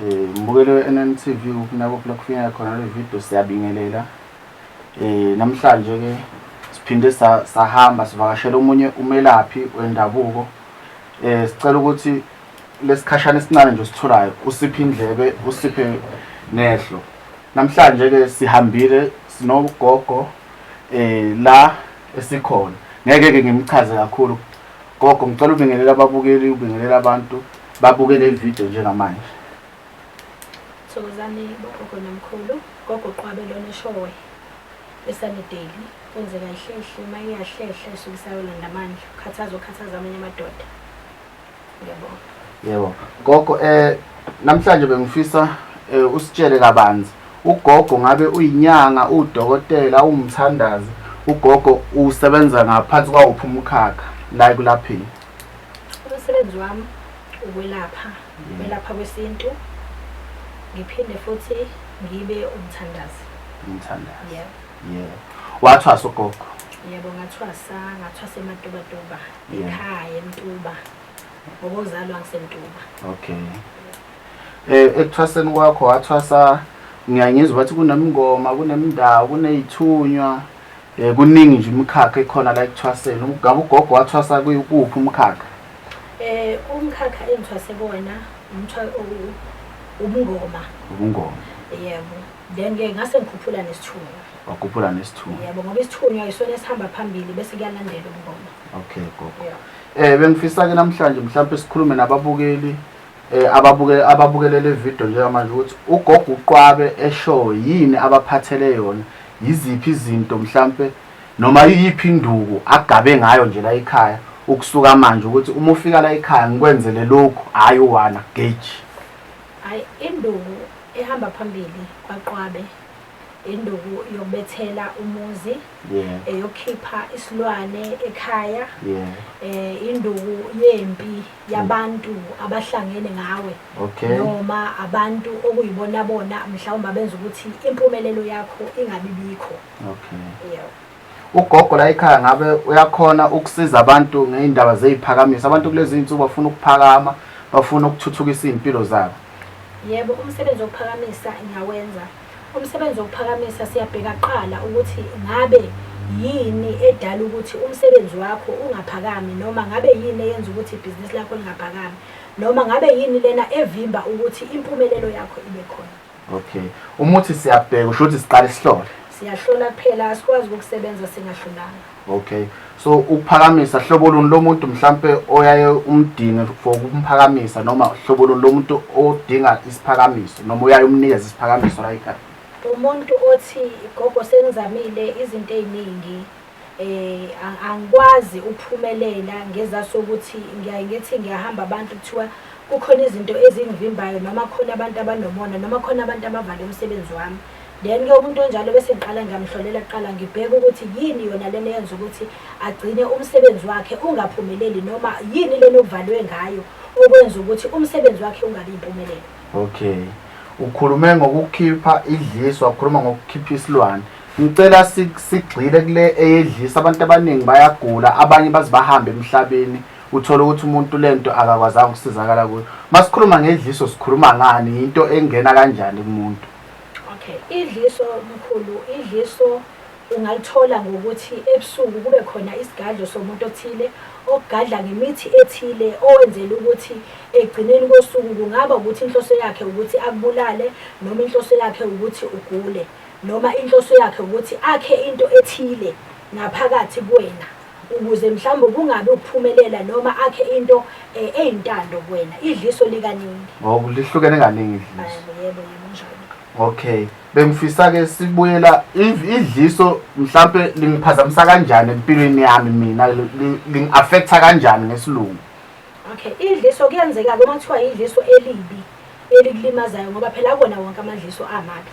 Mbukeli we-NNTV kunakuphi la kufinyela khona le video, siyabingelela. Namhlanje ke siphinde sahamba sivakashela omunye umelaphi wendabuko. Sicela ukuthi lesikhashana esincane nje ositholayo usiphe indlebe, usiphe nehlo. Namhlanje ke sihambile sinogogo la esikhona. Ngeke ke ngimchaze kakhulu. Gogo, ngicela ubingelele ababukeli, ubingelele abantu babuke le video njengamanje. Thokozani bogogo nomkhulu, gogo Qwabe lona eshowe eSunnydale. Kwenzeka ihlehle, uma iyahlehla isuke isayolanda amandla. Ukhathaza ukhathaza amanye amadoda. Ngiyabonga. Yebo. Gogo, namhlanje bengifisa usitshele kabanzi. Ugogo ngabe uyinyanga, udokotela, umthandazi? Ugogo usebenza ngaphansi kwawuphi umkhakha la ekulapheni? Umsebenzi wami ukwelapha, ukwelapha kwesintu. Ngiphinde futhi ngibe umthandazi. Umthandazi. Yebo. Yebo. Wathwasa ugogo? Yebo, ngathwasa, ngathwasa eMatubatuba, ekhaya eMtuba. Ngokuzalwa ngiseMtuba. Okay. Ekuthwaseni kwakho wathwasa, ngiyangizwa bathi kunemingoma, kunemindawo, kuneyithunywa, kuningi nje imikhakha ekhona la ekuthwaseni. Ngabe ugogo wathwasa kuphi umkhakha? Umkhakha engithwase kuwona ubungoma. Ubungoma. Yebo. Then ke ngase ngikhuphula nesithunywa. Wakhuphula nesithunywa. Yebo, ngoba isithunywa isona esihamba phambili bese kuyalandela ubungoma. Okay gogo. Bengifisa ke namhlanje mhlawumbe sikhulume nababukeli ababukele le video njengamanje ukuthi ugogo uQwabe esho yini abaphathele yona, yiziphi izinto mhlambe noma iyiphi induku agabe ngayo nje la ekhaya ukusuka manje, ukuthi uma ufika la ekhaya ngikwenzele lokhu, hayi uwana gauge. Hayi, induku ehamba phambili kwaQwabe induku yokubethela umuzi, eyokukhipha isilwane ekhaya, induku yempi yabantu abahlangene ngawe, noma abantu okuyibona bona mhlawumbe abenza ukuthi impumelelo yakho ingabi bikho. Okay. Ugogo la ekhaya ngabe uyakhona ukusiza abantu ngeindaba zeziphakamiso? Abantu kulezi insuku bafuna ukuphakama, bafuna ukuthuthukisa izimpilo zabo. Yebo, umsebenzi wokuphakamisa ngiyawenza. Umsebenzi wokuphakamisa siyabheka kuqala ukuthi ngabe yini edala ukuthi umsebenzi wakho ungaphakami, noma ngabe yini eyenza ukuthi ibhizinisi lakho lingaphakami, noma ngabe yini lena evimba ukuthi impumelelo yakho ibe khona. Okay. Umuthi siyabheka, usho ukuthi siqale sihlole. Siyahlola kuphela, asikwazi ukusebenza singahlolanga. Okay. So ukuphakamisa hlobo luni lomuntu mhlambe oyaye umdinge for ukumphakamisa, noma hlobo luni lomuntu odinga isiphakamiso, noma uyaye umnikeze isiphakamiso la ekhaya? Umuntu othi gogo sengizamile izinto eziningi, angikwazi ukuphumelela ngezathu sokuthi ngiyaye ngithi ngiyahamba abantu kuthiwa kukhona izinto ezingivimbayo, noma khona abantu abanomona, noma khona abantu abavale umsebenzi wami. Then ke umuntu onjalo bese ngiqala ngiyamhlolela kuqala, ngibheke ukuthi yini yona lena eyenza ukuthi agcine umsebenzi wakhe ungaphumeleli, noma yini lena okuvalwe ngayo okwenza ukuthi umsebenzi wakhe ungabi impumelelo. Okay. Ukhulume ngokukhipha idliso, wakhuluma ngokukhipha isilwane. Ngicela sigxile kule eyedlisa. Abantu abaningi bayagula, abanye baze bahambe emhlabeni, uthola ukuthi umuntu lento akakwazanga ukusizakala kuyo. Masikhuluma ngedliso sikhuluma ngani? Into engena kanjani kumuntu? Okay, idliso mkhulu, idliso ungalithola ngokuthi ebusuku kube khona isigadlo somuntu othile ogadla ngemithi ethile owenzela ukuthi ekugcineni kosuku kungaba ukuthi inhloso yakhe ukuthi akubulale, noma inhloso yakhe ukuthi ugule, noma inhloso yakhe ukuthi akhe into ethile ngaphakathi kuwena ukuze mhlawumbe kungabi ukuphumelela, noma akhe into eyintando kuwena. Idliso likaningi. Oh, lihlukene kaningi idliso. Yebo, yebo, njalo. Okay. Bengifisa ke sibuyela idliso mhlambe lingiphazamisa kanjani empilweni yami mina, lingi-affecta kanjani ngesilungu? Okay, idliso kuyenzeka uma kuthiwa idliso elibi elikulimazayo, ngoba phela akona wonke amadliso amabi.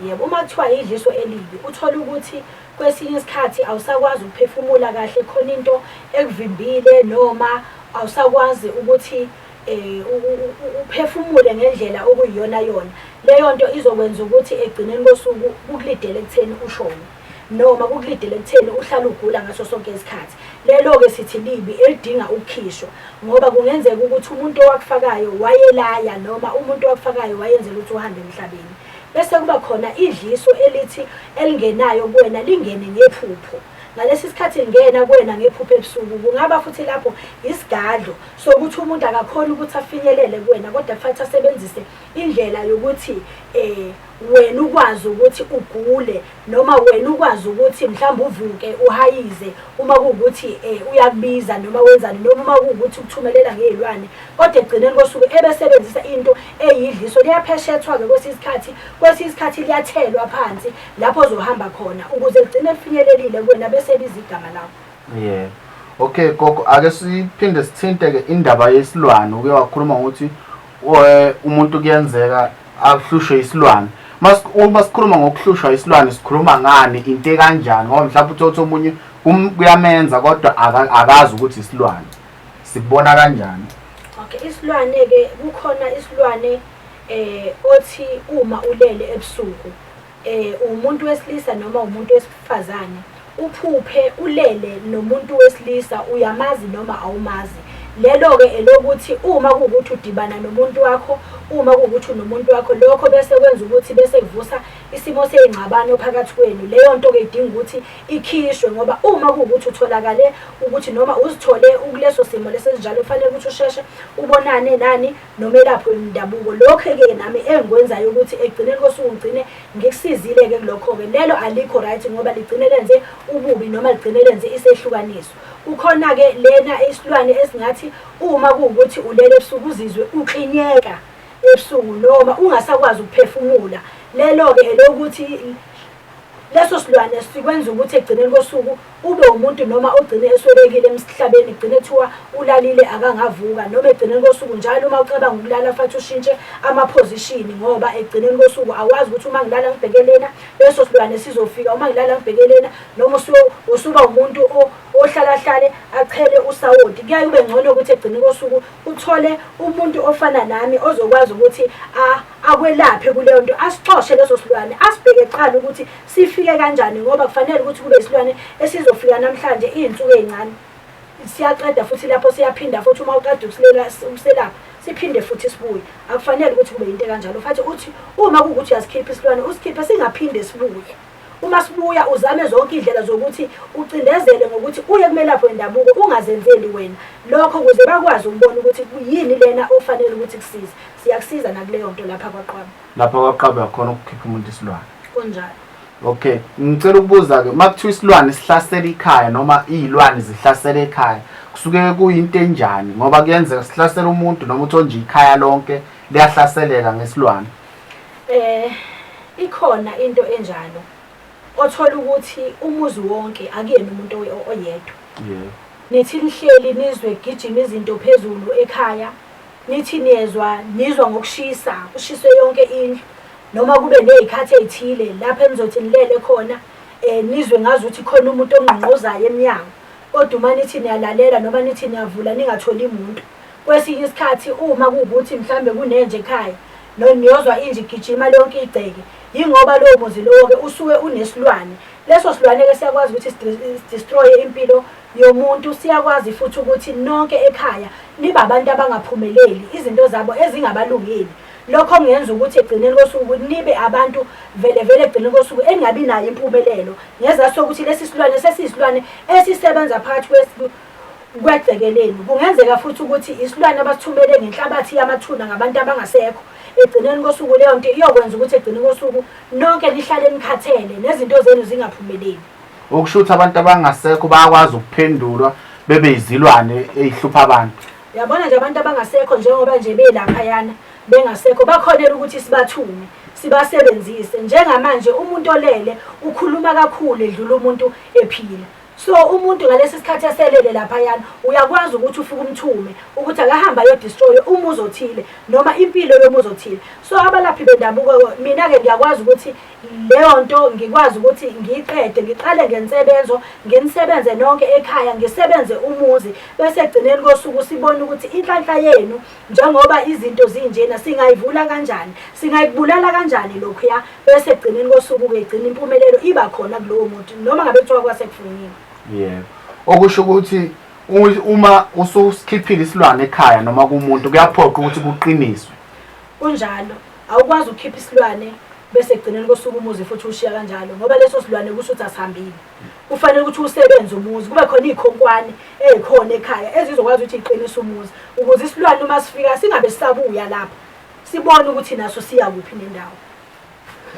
Yebo, uma kuthiwa idliso elibi uthola ukuthi kwesinye isikhathi awusakwazi ukuphefumula kahle, khona into ekuvimbile, noma awusakwazi ukuthi uphefumule ngendlela okuyiyona yona. Leyo nto izokwenza ukuthi ekugcineni kosuku kukulidele ekutheni ushone. noma kukulidele ekutheni uhlale ugula ngaso sonke isikhathi. Lelo-ke sithi libi elidinga ukukhishwa ngoba kungenzeka ukuthi umuntu owakufakayo wayelaya noma umuntu owakufakayo wayenzela ukuthi uhambe emhlabeni. Bese kuba khona idliso elithi elingenayo kuwena lingene ngephupho. Ngalesi sikhathi lingena kuwena ngephupho ebusuku kungaba futhi lapho isigadlo sokuthi umuntu akakhoni ukuthi afinyelele kuwena kodwa kufanele asebenzise indlela yokuthi eh wena ukwazi ukuthi ugule noma wena ukwazi ukuthi mhlawumbe uvuke uhayize uma kuwukuthi eh, uyakubiza noma wenzani noma uma kuwukuthi ukuthumelela ngey'lwane kodwa ekugcineni kosuku ebesebenzisa into eyidliso liyapheshethwa-ke kwesinye isikhathi kwesinye isikhathi liyathelwa phansi lapho ozohamba khona ukuze ligcine lifinyelelile kuwena bese biza igama lakho. Yeah. Okay gogo, ake siphinde sithinte ke indaba yesilwane. Uke wakhuluma ngokuthi umuntu kuyenzeka ahlushwe isilwane. Uma sikhuluma ngokuhlushwa isilwane sikhuluma ngani, into ekanjani? Ngoba mhlawumbe uthotha omunye kuyamenza kodwa akazi ukuthi isilwane. Sikubona kanjani? Okay, isilwane ke kukhona isilwane othi uma ulele ebusuku umuntu wesilisa noma umuntu wesifazane uphuphe ulele nomuntu wesilisa uyamazi noma awumazi. Lelo-ke elokuthi uma kuwukuthi udibana nomuntu wakho, uma kuwukuthi unomuntu wakho, lokho bese kwenza ukuthi bese kuvusa isimo sey'ngxabano phakathi kwenu. Leyo nto-ke idinga ukuthi ikhishwe ngoba uma kuwukuthi utholakale ukuthi noma uzithole ukuleso simo leso esinjalo, kufanele ukuthi usheshe ubonane nani nomelaphi wendabuko. Lokho-ke nami engikwenzayo ukuthi ekugcineni kosuku ngigcine ngikusizile-ke kulokho-ke. Lelo alikho right ngoba ligcine lenze ububi noma ligcine lenze isehlukaniso. Kukhona-ke lena isilwane esingathi uma kuwukuthi ulele ebusuku uzizwe uklinyeka ebusuku noma ungasakwazi ukuphefumula. Lelo-ke elokuthi leso silwane sikwenza ukuthi ekugcineni kosuku ube umuntu noma ogcine eswelekile emhlabeni, kugcine kuthiwa ulalile akangavuka, noma ekugcineni kosuku njalo uma ucabanga ukulala futhi ushintshe amaphozishini ngoba ekugcineni kosuku awazi ukuthi uma ngilala ngibheke lena leso silwane sizofika, uma ngilala ngibheke lena, noma usuba umuntu ohlalahlale achele usawoti. Kuyaye kube ngcono ukuthi ekugcineni kosuku uthole umuntu ofana nami ozokwazi ukuthi akwelaphe kuleyo nto, asixoshe leso silwane, asibheke kuqala ukuthi sifike kanjani ngoba kufanele ukuthi kube isilwane esizofika namhlanje iy'nsuku ey'ncane siyaqeda futhi lapho siyaphinda futhi uma uqeda ukuselapha siphinde futhi sibuye. Akufanele ukuthi kube yinto ekanjalo. Futhi uthi uma kuwukuthi uyasikhipha isilwane usikhiphe singaphinde sibuye. Uma sibuya uzame zonke iy'ndlela zokuthi ucindezele ngokuthi uye kumelaphi wendabuko ungazenzeli wena lokho ukuze bakwazi ukubona ukuthi yini lena ofanele ukuthi kusize. Siyakusiza nakuleyo nto lapha kwaQwabe. Lapha kwaQwabe uyakhona ukukhipha umuntu isilwane. Kunjalo. Okay, ngicela ukubuza-ke uma kuthiwa isilwane sihlasela ikhaya noma iy'lwane zihlasela ekhaya kusuke kuyinto enjani? Ngoba kuyenzeka sihlasele umuntu noma uthole nje ikhaya lonke liyahlaseleka ngesilwane. Ikhona into enjalo othola ukuthi umuzi wonke akuyena umuntu oyedwa. Yebo. Nithi nihleli nizwe kugijima izinto phezulu ekhaya, nithi niyezwa nizwa ngokushisa, kushiswe yonke indlu noma kube nezikhathi ezithile lapho enizothi nilele khona nizwe ngazuthi khona umuntu ongqongqozayo emnyango, kodwa uma nithi niyalalela noma nithi niyavula ningatholi muntu. Kwesinye isikhathi uma kuwukuthi mhlambe kunenja ekhaya niyozwa inja igijima lonke igceke, yingoba lowo muzi lowo-ke usuke unesilwane. Leso silwane-ke siyakwazi ukuthi sidestroye impilo yomuntu, siyakwazi futhi ukuthi nonke ekhaya nibe abantu abangaphumeleli, izinto zabo ezingabalungeli. Lokho kungenza ukuthi ekugcineni kosuku nibe abantu vele vele ekugcineni kosuku engabi nayo impumelelo ngezathu sokuthi lesi silwane sesiyisilwane esisebenza phakathi kwegceke lenu. Kungenzeka futhi ukuthi isilwane abasithumele ngenhlabathi yamathuna ngabantu abangasekho. Ekugcineni kosuku leyo nto iyokwenza ukuthi ekugcineni kosuku nonke nihlale nikhathele nezinto zenu zingaphumeleli. Okusho ukuthi abantu abangasekho bayakwazi ukuphendulwa bebe izilwane ezihlupha abantu. Uyabona nje abantu abangasekho njengoba nje belaphayana bengasekho bakhonela ukuthi sibathume sibasebenzise. Njengamanje umuntu olele ukhuluma kakhulu edlula umuntu ephila. So umuntu ngalesi sikhathi eselele laphayana uyakwazi ukuthi ufike umthume ukuthi akahambe ayodestroy umuzi othile noma impilo yomuzi othile. So abalaphi bendabuko mina-ke ngiyakwazi ukuthi Leyo nto ngikwazi ukuthi ngiyiqede, ngiqale ngensebenzo, nginisebenze nonke ekhaya, ngisebenze umuzi, bese ekugcineni kosuku sibone ukuthi inhlanhla yenu njengoba izinto zinjena singayivula kanjani, singayibulala kanjani lokhuya, bese ekugcineni kosuku-ke igcina impumelelo iba khona kulowo muntu noma ngabe kuthiwa kwasekufuniwe. Yebo. Okusho ukuthi uma ususikhiphile isilwane ekhaya noma kumuntu kuyaphoqa ukuthi kuqiniswe. Kunjalo. Awukwazi ukukhipha isilwane bese ekugcineni kosuku umuzi futhi ushiya kanjalo ngoba leso silwane kusho ukuthi asihambile. Kufanele ukuthi usebenze umuzi, kube khona iy'khonkwane ey'khona ekhaya ezizokwazi ukuthi y'qinise umuzi ukuze isilwane uma sifika singabe sisabuya lapha, sibone ukuthi naso siya kuphi nendawo.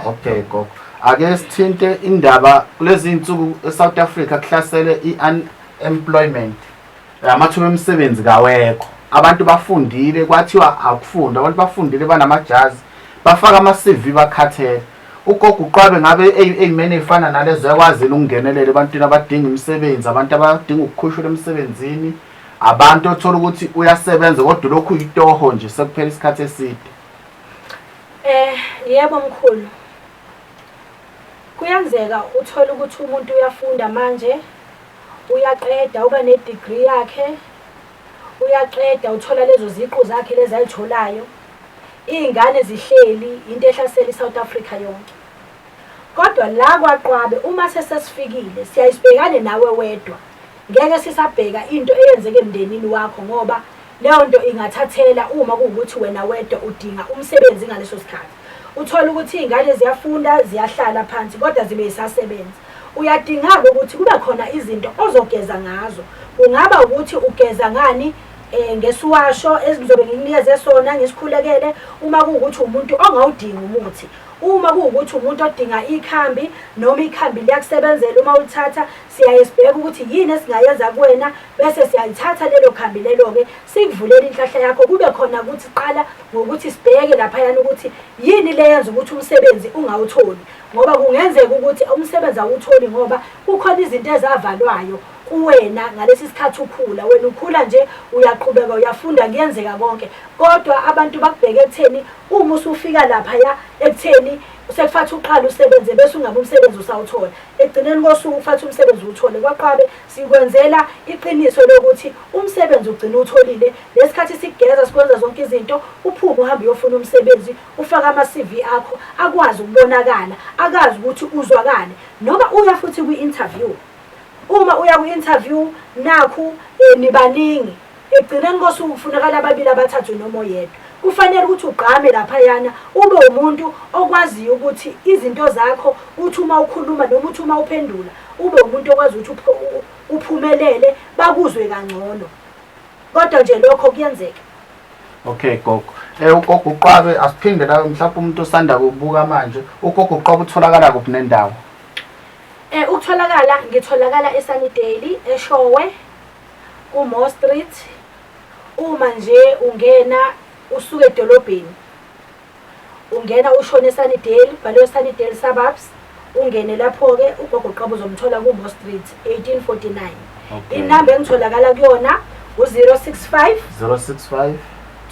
Okay gogo. Ake sithinte indaba kulezi insuku eSouth Africa kuhlasele i-unemployment. Amathuba emisebenzi kawekho. Abantu bafundile kwathiwa akufundwa, abantu bafundile banamajazi, bafaka ama-CV bakhathele. Ugogo uQwabe ngabe ey'meni ey'fana nalezo uyakwazini ukungenelela ebantwini abadinga imisebenzi, abantu abadinga ukukhushulwa emsebenzini, abantu othola ukuthi uyasebenza kodwa ulokhu uyitoho nje sekuphela isikhathi eside. Yebo mkhulu. Kuyenzeka uthole ukuthi umuntu uyafunda manje, uyaqeda uba ne-degree yakhe, uyaqeda uthola lezo ziqu zakhe lezi ayitholayo. Iy'ngane zihleli into ehlasela i-South Africa yonke. Kodwa la kwaQwabe uma sesesifikile siyaye sibhekane nawe wedwa. Ngeke sisabheka into eyenzeka emndenini wakho ngoba leyo nto ingathathela uma kuwukuthi wena wedwa udinga umsebenzi ngaleso sikhathi. Uthole ukuthi iy'ngane ziyafunda ziyahlala phansi kodwa zibe zisasebenza. Uyadinga-ke ukuthi kube khona izinto ozogeza ngazo. Kungaba ukuthi ugeza ngani ngesiwasho engizobe ngikunikeze sona ngisikhulekele uma kuwukuthi umuntu ongawudingi umuthi. Uma kuwukuthi umuntu odinga ikhambi noma ikhambi liyakusebenzela uma ulithatha, siyaye sibheke ukuthi yini esingayenza kuwena bese siyalithatha lelo khambi lelo-ke sikuvulele inhlahla yakho kube khona ukuthi qala ngokuthi sibheke laphayana ukuthi yini le yenza ukuthi umsebenzi ungawutholi ngoba kungenzeka ukuthi umsebenzi awutholi ngoba kukhona izinto ezavalwayo kuwena ngalesi sikhathi ukhula. Wena ukhula nje uyaqhubeka uyafunda kuyenzeka konke kodwa abantu bakubheke ekutheni uma usufika laphaya ekutheni sekufathi uqala usebenze bese ungabe umsebenzi usawuthola. Ekugcineni kosuku kufathi umsebenzi uwuthole. KwaQwabe sikwenzela iqiniso lokuthi umsebenzi ugcina uwutholile. Lesikhathi sikugeza sikwenza zonke izinto uphume uhambe uyofuna umsebenzi ufake ama-CV akho akwazi ukubonakala akazi ukuthi uzwakale noma uya futhi kwi-interview. Uma uya kwi-interview nakhu nibaningi ekugcineni kosuku kufunakala ababili abathathu noma oyedwa. Kufanele ukuthi ugqame laphayana ube umuntu okwaziyo ukuthi izinto zakho uthi uma ukhuluma noma uthi uma uphendula ube umuntu okwazi ukuthi uphumelele bakuzwe kangcono. Kodwa nje lokho kuyenzeka. Okay gogo. Ugogo uQwabe asiphinde la mhlawumbe umuntu osanda kubuka manje ugogo uQwabe utholakala kuphi nendawo? Ukutholakala ngitholakala eSunnydale eShowe kuMo Street uma nje ungena usuke edolobheni ungena ushone eSunnydale bhalwe Sunnydale suburbs ungene lapho-ke ugogo Qwabe uzomthola kuMo Street 1849. Okay. Inamba engitholakala kuyona u-065 065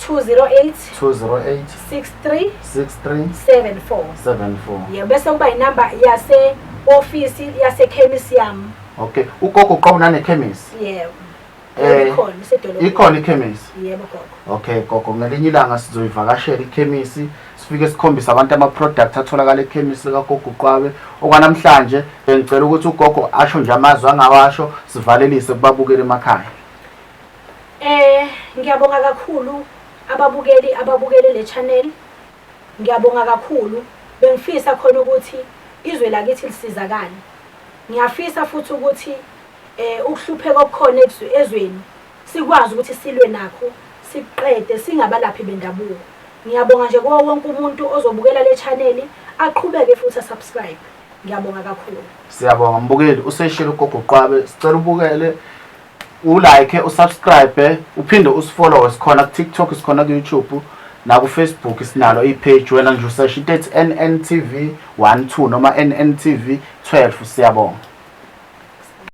208 208 63 63 74. 74. Yebo, bese kuba inamba yase ofisi yasekhemisi yami. Okay, ugogo Qwabe unanekhemisi? Yebo. Ikhona isedolobheni. Ikhona ikhemisi? Yebo gogo. Okay gogo, ngelinye ilanga sizoyivakashela ikhemisi sifike sikhombise abantu ama-product atholakala ekhemisi likagogo Qwabe. Okwanamhlanje bengicela ukuthi ugogo asho nje amazwi angawasho sivalelise kubabukeli emakhaya. Ngiyabonga kakhulu ababukeli ababukele le channel. Ngiyabonga kakhulu. Bengifisa khona ukuthi izwe lakithi lisizakale. Ngiyafisa futhi ukuthi ukuhlupheka okukhona ezweni sikwazi ukuthi silwe nakho siqede singabalaphi bendabuko. Ngiyabonga nje kuwo wonke umuntu ozobukela le channel aqhubeke futhi asubscribe. Ngiyabonga kakhulu. Siyabonga mbukeli, useshilo ugogo Qwabe, sicela ubukele ulike, usubscribe, uphinde usifollow. Sikhona ku TikTok, sikhona ku YouTube na ku Facebook, sinalo i-page. Wena nje usesha into ethi NNTV 12 noma NNTV 12. Siyabonga.